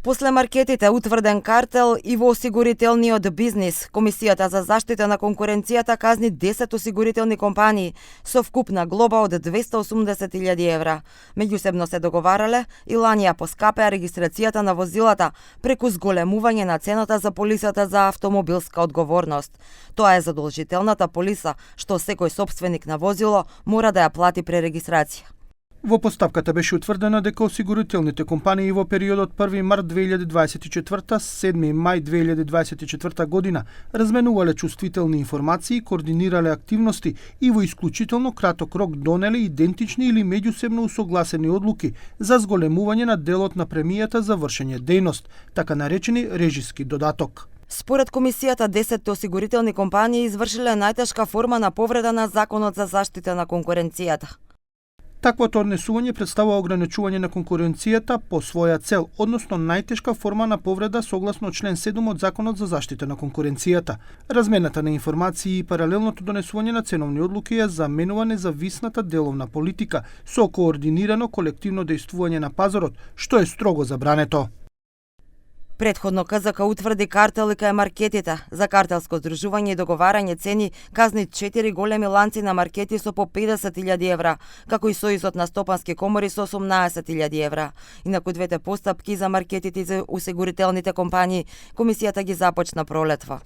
После маркетите утврден картел и во осигурителниот бизнис, Комисијата за заштита на конкуренцијата казни 10 осигурителни компании со вкупна глоба од 280.000 евра. Меѓусебно се договарале и лани ја поскапеа регистрацијата на возилата преку зголемување на цената за полисата за автомобилска одговорност. Тоа е задолжителната полиса што секој собственик на возило мора да ја плати при регистрација. Во постапката беше утврдено дека осигурителните компании во периодот 1 март 2024 7 мај 2024 година разменувале чувствителни информации, координирале активности и во исклучително краток рок донеле идентични или меѓусебно усогласени одлуки за зголемување на делот на премијата за вршење дејност, така наречени режиски додаток. Според Комисијата, 10 осигурителни компании извршиле најтешка форма на повреда на Законот за заштита на конкуренцијата. Таквото однесување представува ограничување на конкуренцијата по своја цел, односно најтешка форма на повреда согласно член 7 од Законот за заштита на конкуренцијата. Размената на информации и паралелното донесување на ценовни одлуки ја заменува независната деловна политика со координирано колективно дејствување на пазарот, што е строго забрането. Претходно КЗК утврди картел и кај маркетите. За картелско здружување и договарање цени казни 4 големи ланци на маркети со по 50.000 евра, како и Сојузот на стопански комори со 18.000 евра. Инаку двете постапки за маркетите и за осигурителните компании, Комисијата ги започна пролетва.